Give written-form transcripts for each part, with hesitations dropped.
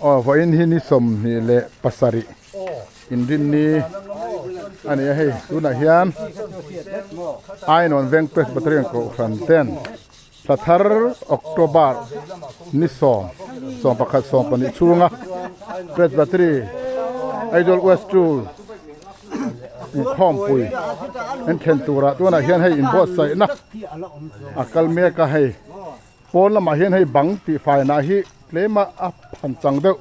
Aw vawiin hi ni 27 inrinni a ni a hei tunah hian Ainawn Veng Presbyterian Kohhran ten thla thar October ni sawm sawmpakhat sawmpahnih chhunga Presbytery Aizawl West Tool inkhawmpui an thlen turah tunah hian hei inbuatsaihna a kal mek a hei. Pawn lamah hian hei bang tih faina hi tlema a phan chang deuh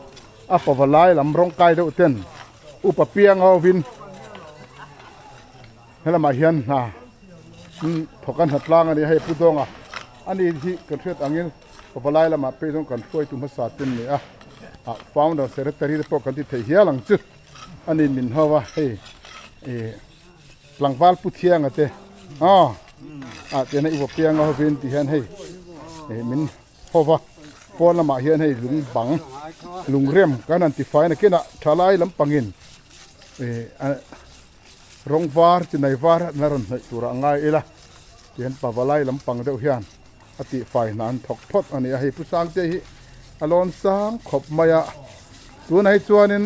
a pava lai lam rawng kai deuh ten upa piang ho vin helamah hian hna thawk a hna tlang a ni a hei pu dawnga ani hi kan hriat angin pava lai lamah phei chuan kan hruaitu hmasa te an ni a ah founder secretary te pawh kan ti thei hial ang chu ani min ho a hei ih Tlangval pu thianga te aw ah tian hei upa pianga hovin ti hian hei ih min hova pawn lamah hian hei lung bang lung rem kan han ti fai nakinah thalai lampangin ih ah rawng var chinai var an rawn hnawih turah a ngai ila tihian pavalai lampang deuh hian a tihfai hna an thawk phawt a ni a hei pu sangte hi a lawn sang khawp mai a tunah hi chuanin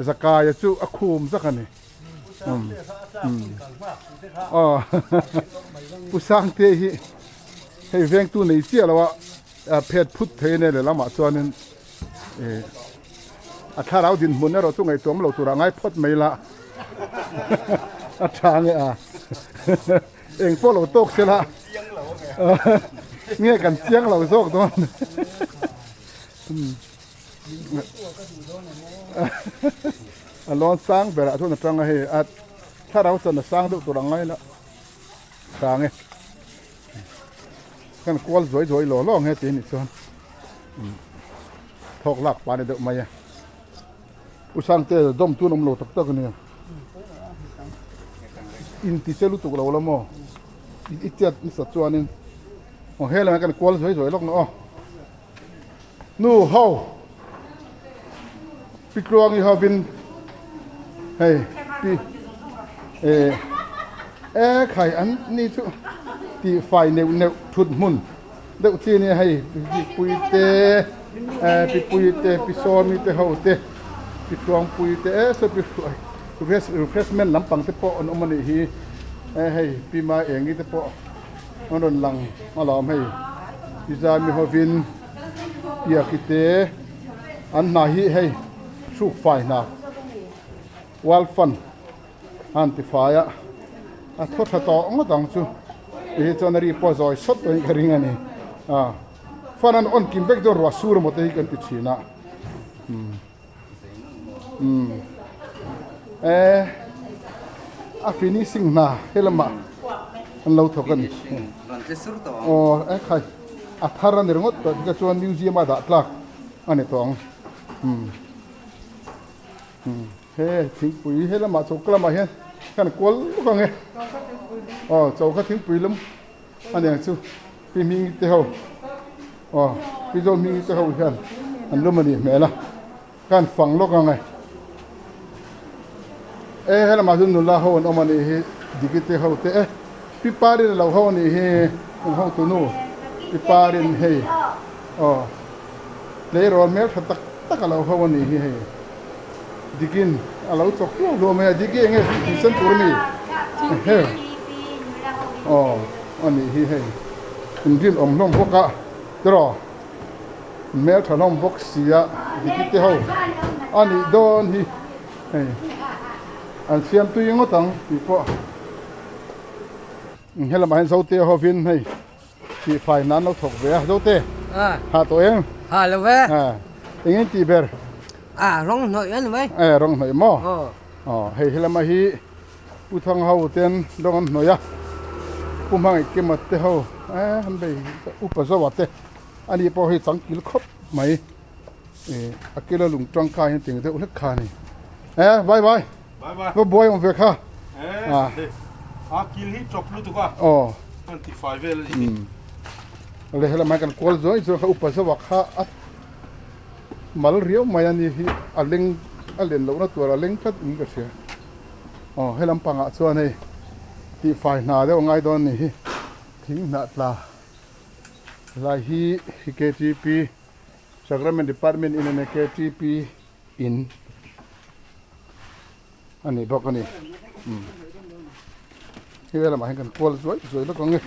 zakaia chu a khum zak a ni. Aw Pu Sangte hi hei vengtu nei chiah lo a phet phut thei a nia lehlamah chuanin ih a thlarau dinhmun erawh chu ngaihtuah lo turah ngai phawt mai la a tha nge a eng pawh lo tawk se la nge kan chiang lo zawk dawn. A lawn sang berah chuan a tang a hei a thlarau chuan a sang deuh tur ang ngai la sang e kan kual zuai zuai law law ang he ti anih chuan thawk lak pa ni deuh mai a u sangte dawm tun awm lo tak tak a nia inti che lutuk lo la maw i chet nasa chuanin aw helaiah kan kual zuai zuai lawk na aw. Nu ho pi tluangi hovin hei pi eh e khai an ni chu tih fai neuh neuh thut hmun deuh chi ania hei pi pui te eh pi pui te pi sawmi te ho te pi tluangpui te e saw pi refreshment lampang te pawh an awm a nih hi e hei pi ma engi te pawh. An rawn lang alawm hei Izami hovin piaki te an hna hi hei hruk fai hna world fund a han ti fai a a thaw tha tawh ngawt ang chu ti hi chuan a ri pawh a zawi sawt tawhin ka ring a ni a fan an on kim vek dawn ruah sur emaw te hi kan ti thin a umm umm eh a finishing hna helamah an lo thawk a ni aw e khai a thar a ni ringawt tawh tikah chuan museum a dah tlak a ni tawh ang umm umm he thingpui helamah choka lamah hian kan kual luk ang e aw choka thingpui lam a ni ang chu pi hming te ho aw pi zawl hming te ho hian an lum a nih hmel a ka han fang lawk ang e e helamah chuan nula ho an awm a nih hi diki te ho te e pi parin a lo ho a nih hi an hotu nu pi parin hei aw tleirawl hmeltha tak tak a lo ho a nih hi hei dikin a lo chawk hluau hluau mai a diki enge tih sen tur a mi he aw a nih hi hei inrin awm hlawm bawk a tiraw hmeltha hlawm bawk sia diki te ho a nih dawn hi hei an siam tui ngawt ang tih pawh helamah hian zote hovin hei Tih fai nan lo thawk ve a Zote. Ha tawh em? Ha lo ve. Ha. Eng in tih ber? A rawng hnawih a ni mai. E rawng hnawih maw? Aw. Aw hei helama hi Pu Thang ho ten rawng an hnawih a. Pu Hmangaih Kima te ho e an bei upa zo a te ani pawh hei changkil khawp mai. E a kila lung tangkai hian ting deuh hlek kha a ni. E bye bye. Bye bye. Va buai awm ve kha. Eh, a kil hi chop lutuk a. Aw. An ti fai vel a ni. Le hela mai kan kual zuai zuai kha upa zawa kha a mal riau mai a ni hi a leng a len lohna tur a leng tlat in ka hria. Aw he lampangah chuan hei tih fai hna deuh a ngai dawn a ni hi thing hnah tla lai hi hi ktp. Sacrament Department in a KTP in a ni bawk a ni umm hei lamah hian kan kual zuai zuai lawk ang e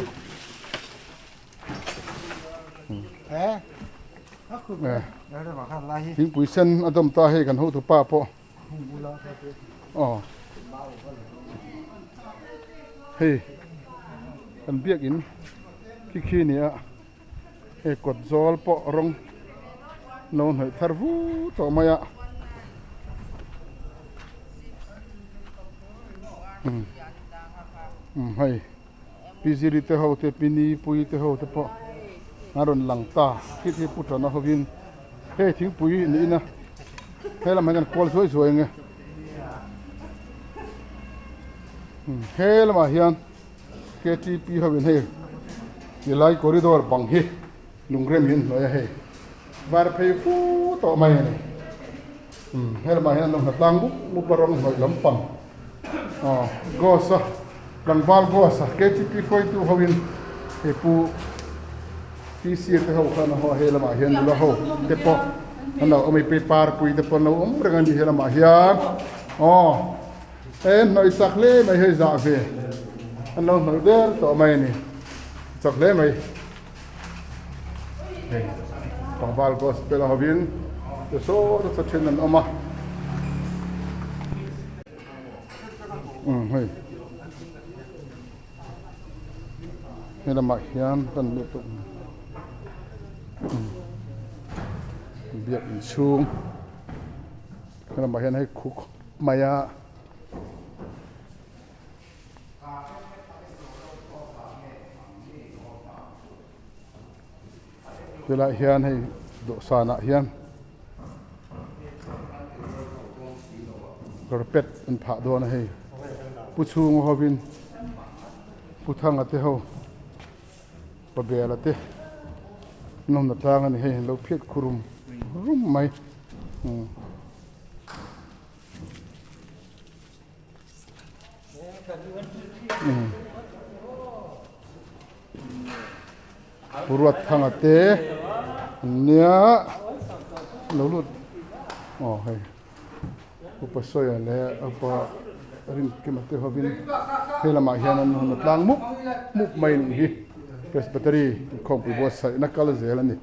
thingpui sen a dawm ta hei kan hotu pa pawh aw hei kan biakin khi khi a ni a. Hei kawt zawl pawh rawng lo hnawih thar vu tawh mai a umm hei pi ziri te ho te pi ni pui te ho te pawh an rawn lang ta khi khi pu tana hovin hei thingpui niin a he lamah hian kan kual zuai zuai ang e he lamah hian. Ktp ho in hei ti lai corridor bang hi lungrem hi an hnuai a hei var phei fu tawh mai a ni umm helamah hian an lo hnatlang mup mup a rawng hnawih lampang aw ghost a tlangval ghost a ktp hruaitu ho in hei pu PC te ho khan a haw a hei lamah hian nula ho te pawh an lo awm a paper pui te pawh an lo awm reng a ni helamah hian aw. He hnawih chak hle mai hei zah ve an lo hnawih der tawh mai a ni chak hle mai hei tlangval gospel a hovin te saw te saw then an awm a umm hei he lamah hian kan lut tawh umm biak inchhung he lamah hian hei khuk. mai a. Tilai hian hei dawhsan ah hian carpet an phah dawn a hei pu chhunga hovin pu thanga te ho pa bela te an awmna tlang a ni hei an lo phiat khurum rum mai. Ruat thanga te an nia lo lut aw hei upa sawia leh upa rinkima te hovin he lamah hian an hun a tlang mup mup mai a nih hi presbytery inkhawmpui buatsaihna kal zel a ni.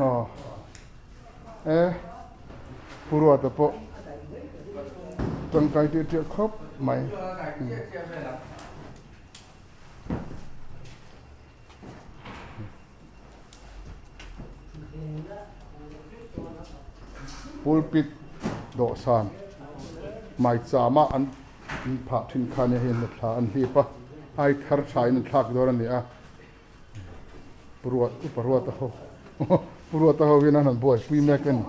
Aw e Pu Ruata pawh tangkai tir tir khawp mai. Pulpit dawhsan maichama an phah thin kha nia hei thla an hlip a ai thar tha in an thlak dawn a ni a Ruat upa ruata ho pu ruata ho hian an han buaipui mek a ni.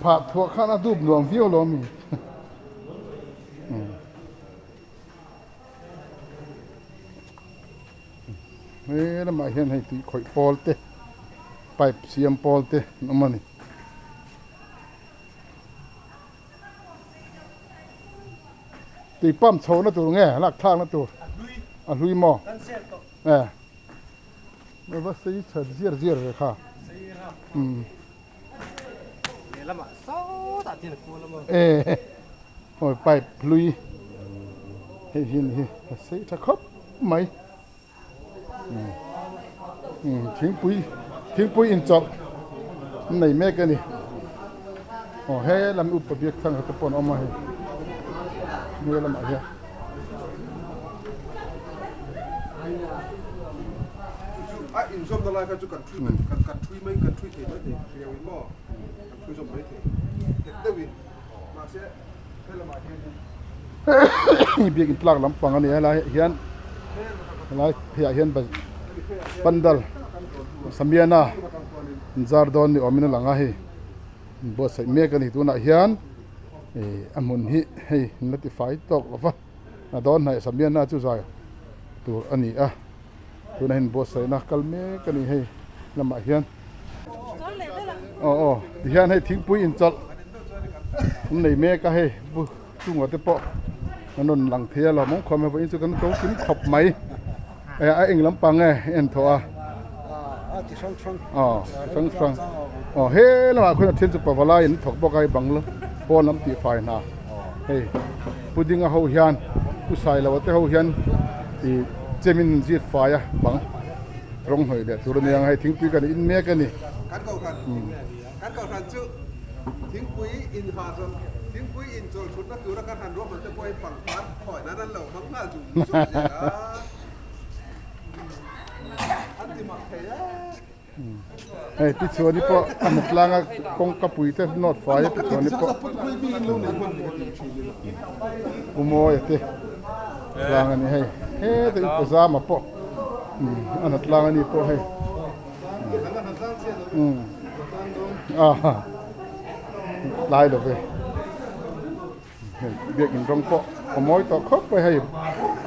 Phah thuah khan a dup nuam viau lo ami? He lamah hian hei tui khawih pawl te pipe siam pawl te an awm a ni. Tui pump chho na tur nge lak thlak na tur a hlui maw e va sei that ziar ziar ve kha um e awi pipe hlui hei hi ni hi a sei tha khawp mai um thingpui thingpui inchawlh an nei mek a ni aw he lam upa biak thang te pawh an awm a hei he lamah hian. Biakin tlak lampang a ni a helai hian helai pheiah hian pandal samiana an zar dawn ni awmin a lang a hei an buatsaih mek a ni tunah hian ih a hmun hi hei an la tifai tawk lo va a dawn hnaih samiana chu zai tur a ni a tunah hian buatsaihna kal mek a ni hei lamah hian. Aw aw tihian hei thingpui inchawlh an nei mek a hei bu chungah te pawh an rawn lang thei a lawm awm khawp mai vawiin chu kan ko kim khawp mai a eng lampang nge en thawh a aw chi hrang hrang aw he lamah khuan a then chu pavalai an thawk bawk a hei bang pawn lam tih fai hna hei pudding a ho hian pu sailo te ho hian ih chemin an zir fai a bang rawng hnawih leh tur a nia hei thingpui kan in mek a ni. Kan kohhran kan kohhran chu thingpui in ha zawng thingpui in chawl thutna tura kan han ruahman te pawh hi pangpar khawi nan an lo hmang nghal zung zung zel a an ti mak thei e. Hei tichuan hi pawh a hmu tlang a kawngka pui te nawt fai a tichuan hi pawh Pu Mawia te tlang a ni hei heta i Pu Zama pawh a hna tlang a ni pawh hei a tlai lo ve hei biakin rawng pawh a mawi tawh khawp mai hei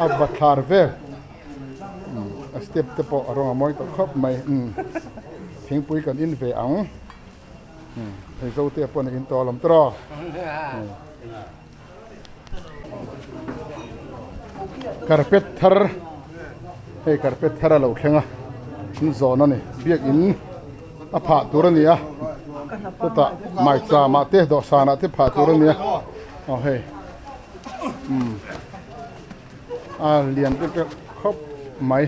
a bathlar vel a step te pawh a rawng a mawi tawh khawp mai thingpui kan in ve ang hei zote pawh a in tawh alawm tawh Carpet thar hei carpet thar a lo thleng a an zawn a ni biakin a phah tur a ni a chutah maicham ah te dawhsan ah te phah tur a ni a aw hei umm a lian deuh deuh khawp mai.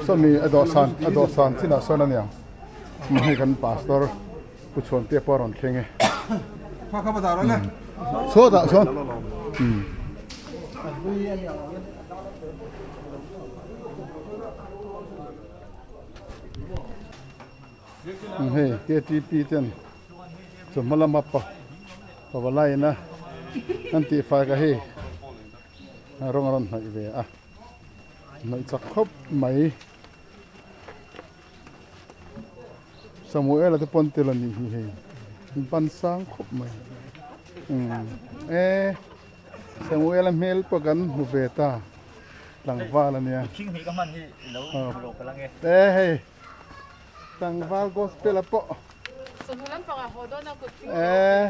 Sawmi a dawhsan a dawhsan chinah sawn a niang hei kan pastor pu chhuantea pawh a rawn thleng e sawtah sawn hei ktp ten chawhma lama pa pavalai ina an tih fai ka hei rawng a rawn hnawih ve a hnawih chak khawp mai Samuel-a te pawn tel a nih hi hei an pan sang khawp mai umm e Samuel-a hmel pawh kan hmu ve ta tlangval a nia e hei. Tlangval gospel a pawh eh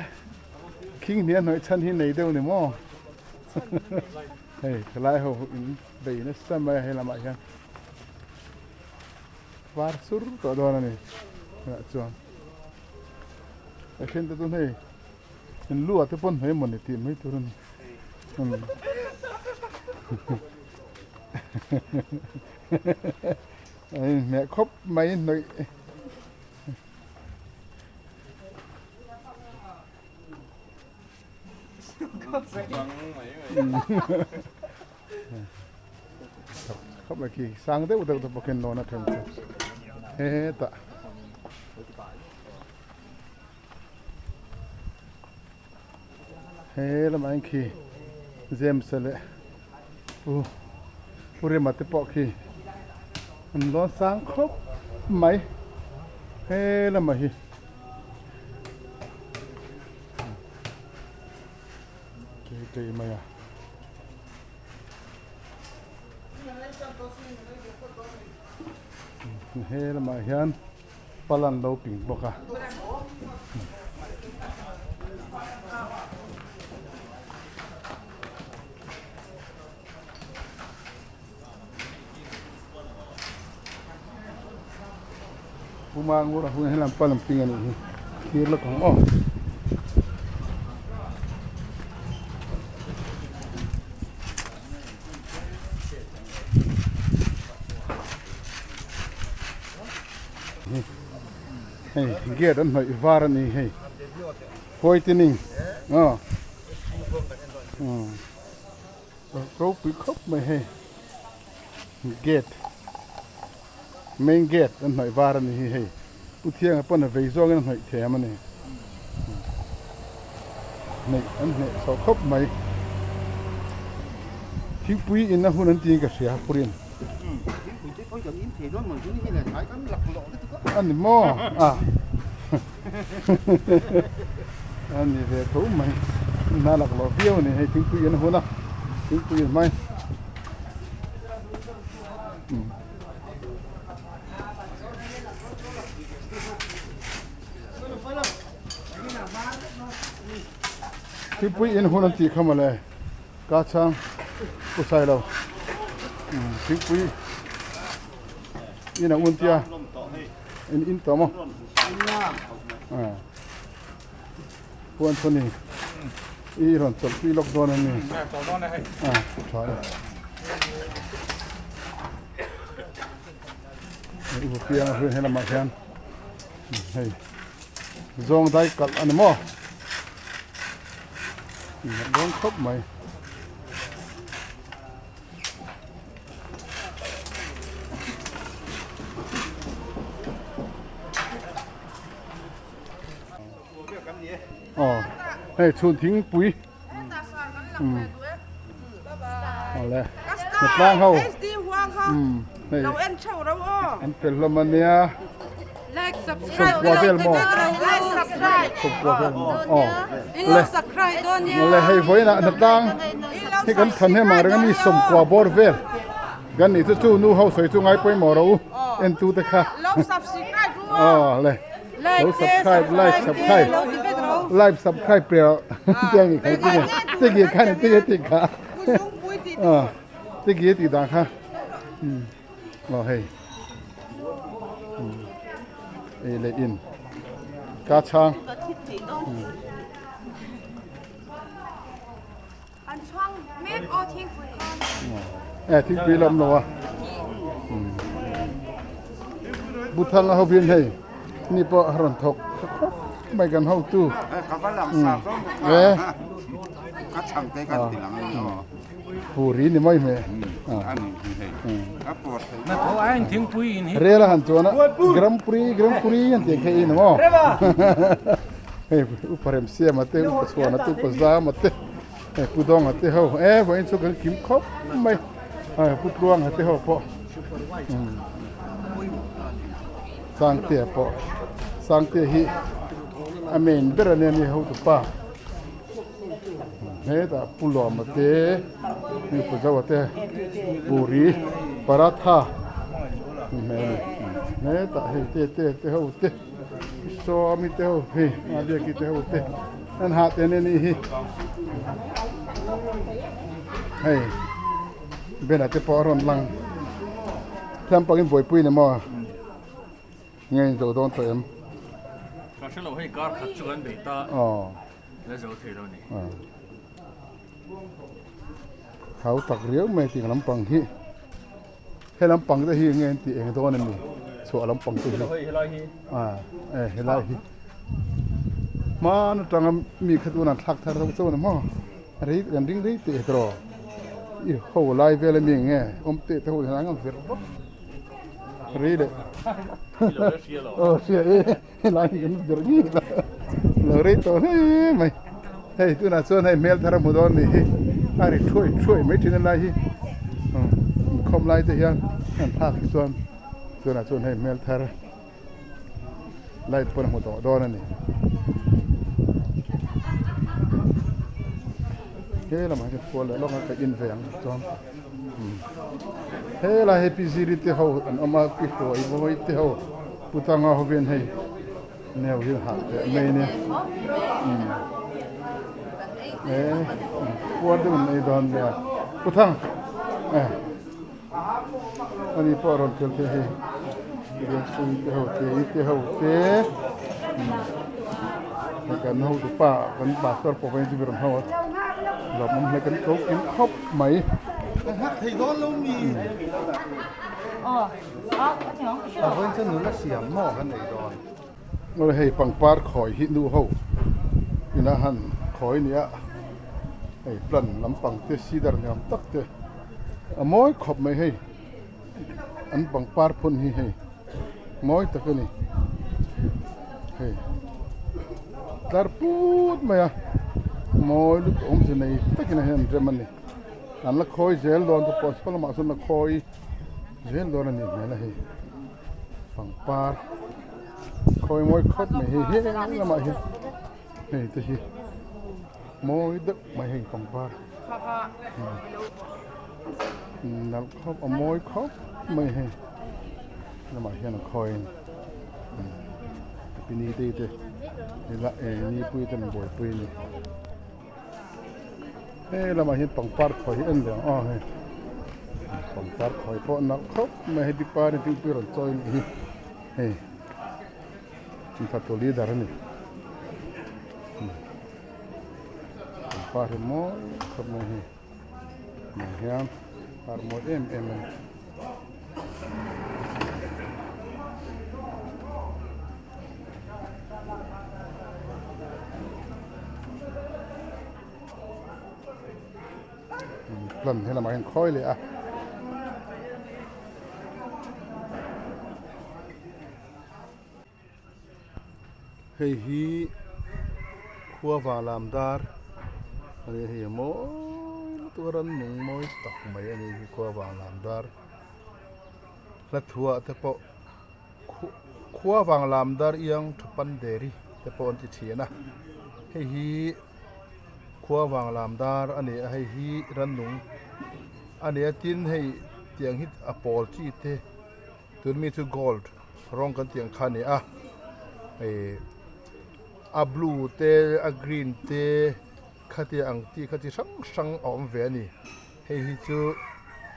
khing hnih a hnawih chhan hi nei deuh ni maw hei thalai ho in bei nasa mai a hei lamah hian var sur tawh dawn a ni tunah chuan a then te chu hei in lu ah te pawn hnawih emaw ni tih mai tur a ni A inhmeh khawp mai hnawih khawp mai khi sang deuh deuh te pawh khian lawn a then chu hetah he lamah hian khi James-a leh Pu Pu Rema te pawh khi an lawn sang khawp mai he lamah hi tei tei mai a. He lamah hian pal an lo ping bawk a. Puma ngur a hun helam pal an ping a nih hi thlir lawk ang aw. Hei gate an hnawih var a ni hei whitening aw ropui khawp mai hei gate main gate an hnawih var a ni hi hei pu thianga pawn a vei zawngin a hnawih thiam a ni hneih an hneh chhoh khawp mai thingpui in a hun an tiin ka hria purin. A ni maw? A. A ni ve tho mai hna lak loh viau a ni hei thingpui in a hun a thingpui in hmai thingpui in hun an tih kha mawle ka chhang pu sailo thingpui in a un tia in in tawh maw Puan chu ni i rawn chawlh pui lawk dawn a ni a tha e i bu piang a hruai helamah hian hei zawng dai kalh a ni maw dawn khawp mai. Aw hei chhun thingpui awle hnatlang ho hei an fel hlawm a nia sawmkua vel maw sawmkua vel maw aw le awle hei vawiinah hnatlang hi kan than hnem ang reng a mi sawmkua bawr vel kan nih chu chu nu ho sawi chu ngai pawimawh rawh u entute kha aw le. Lo subscribe like subscribe like subscribe pe rawh tiang i khai tinge tigi khan tigi ti kha tigi ti dan kha aw hei ei leh in ka chhang E thingpui lam lo a Buthang a hovin hei ni pawh a rawn thawk khawp mai kan hotu e puri ni mai hme rel a han chuan a Grand Prix Grand Prix an tih kha i ni maw hei upa remsiama te upa chhuana te upa zama te hei pu dawnga te ho e vawiin chu kan kim khawp mai hei pu tluanga te ho pawh sangtea pawh sangtea hi a main ber ania ni hotupa hetah pu lawma te hei pu zoa te puri paratha hetah hei te te te ho te. Sawmi te ho hi a biaki te ho te an hah te nen hi hei bena te pawh a rawn lang tlang pangin buaipui ni maw nge in zo dawn tawh em ka hre lo hei kar khat chu kan bei ta aw la zo thei lo ni hau tak riau mai tih lampang hi. He lampang te hi enge an tih eng dawn a ni chhuah lampang te hi ah e helai hi hman atanga mi kha tuna thlak thar deuh chauh a ni maw rei kan ring rei teh tawh i ho lai vel ami enge awm teh te ho hian an vir vak rei leh aw hria e helai hi kan vir ngei la lo rei tawh hle mai hei tunah chuan hei hmel thar a hmu dawn nih hi a ri thuai thuai mai thin a lai hi inkhawm lai te hian an thlak hi chuan tunah chuan hei hmel thar light pawn a hmu tawh dawn a ni he lamah hian kual leh lawk a ka in ve ang chuan helai hi pi ziri te ho an awm a pi hruai vawi te ho pu tanga hovin hei neu hi hah teh mai a nia e puar deuh an ei dawn nia pu thang e ani pawh a rawn tel thei hei Liansui te ho te i te ho te hei kan hotu pa kan pastor pawh hi chu rawn ho a lawmawm hle kan ko kim khawp mai. Hei pangpar khawi hi nu ho ina han khawi nia hei plant lampang te cedar ni awm tak te a mawi khawp mai hei. An pangpar phun hi hei mawi tak a ni hei tlar put mai a mawi lutuk awmze nei takin a hian an rem a ni an la khawi zel dawn te pawh saw lamah sawn la khawi zel dawn a nih hmel a hei pangpar khawi mawi khawp mai hei he lamah hian. Hei te hi mawi deuh mai hei pangpar nalh khawp a mawi khawp mai hei lamah hian a khawi a ni pi ni te te nipui te an buaipui a ni. He lamah hian pangpar khawi hi en ve ang aw hei pangpar khawi pawh nalh khawp mai hei bik par in thingpui rawn chawi a nih hi hei inthattu leader a ni pangpar hi mawi khawp mai hei tiang hian par mawi em em a ni. Plan he lamah hian khawi leh a. Hei hi khua vanglam dar a ni a hei a mawi lutuk a rannung mawi tak mai a ni hi khua vanglam dar hla thuah te pawh. Khua vang lam dar iang Thupan Dairy te pawh an ti thin a, hei hi khua vang lam dar a ni a, hei hi rannung a ni a, tin hei tiang hi a pawl chi te tun mi chu gold rawng kan tih ang kha a ni a, hei a blue te a green te khati ang chi kha chi hrang hrang a awm ve a ni, hei hi chu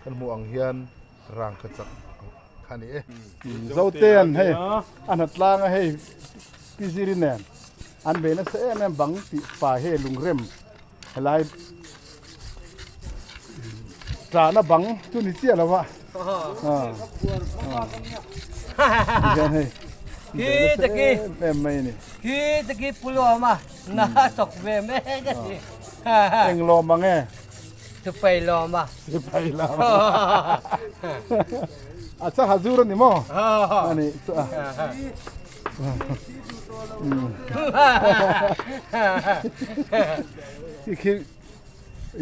kan hmuh ang hian. Rangka chak kha ni e. Zote an hei a hna tlang a hei Pi Ziri nen an bei nasa em em bang tih pa hei lungrem helai tlahna bang chu ni chiah lo va. Tihian hei bei nasa em em mai a ni. Khi te khi pulawm a na chawk ve mek a ni. Eng lawm ang e. Sipai lawm a. Sipai lawm a. A cha hazur ani maw? Ani chu a. I khi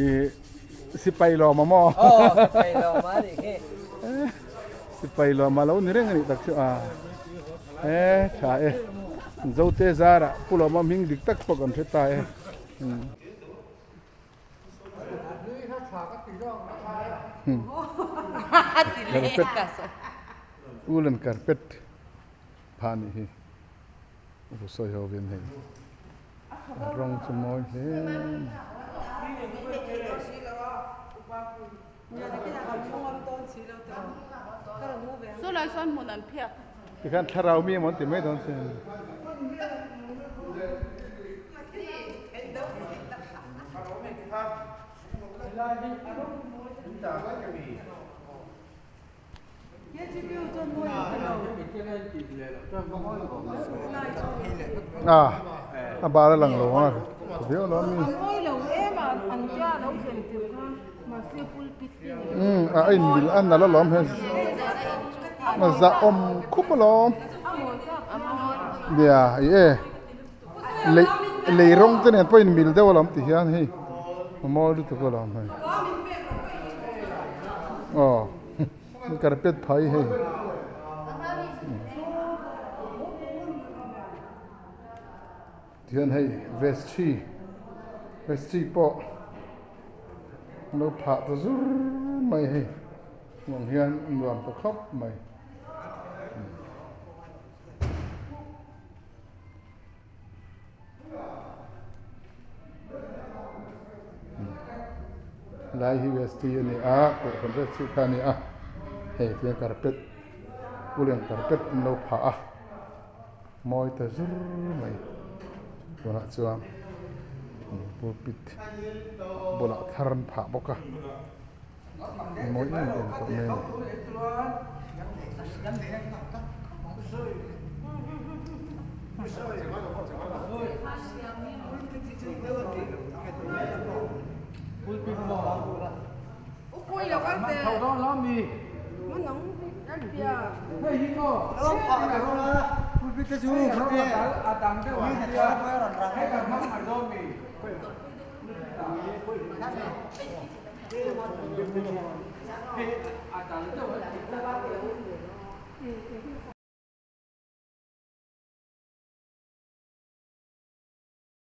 i sipai lawm a maw? Oh, sipai lawm a ni khi. Sipai lawm a lo ni reng ani tak chu a. E tha e. Zote zara Pu Lawma hming dik tak pawh kan hre ta e. Carpet woolen carpet phah anih hi a sawi ho vin hei a rawng chu mawi hle mai. Tikhan thlarau mi emaw an ti mai dawn che. A a bal a lang lo a viau lo ami umm a in mil a nalh alawm he a zahawm khup alawm nia ih e. Lei lei rawng te nen pawh in mil deuh alawm ti hian hei a mawi lutuk alawm hei aw carpet phai hei tihian hei vestry vestry pawh an lo phah ta zur mai hei nuam hian nuam ta khawp mai. Lai hi UST a ni a kohhran vel chhih kha a ni a hei tiang carpet woolen carpet an lo phah a mawi ta zur mai tunah chuan pulpit bulah thar an phah bawk a mawi em em tawh mai a ni.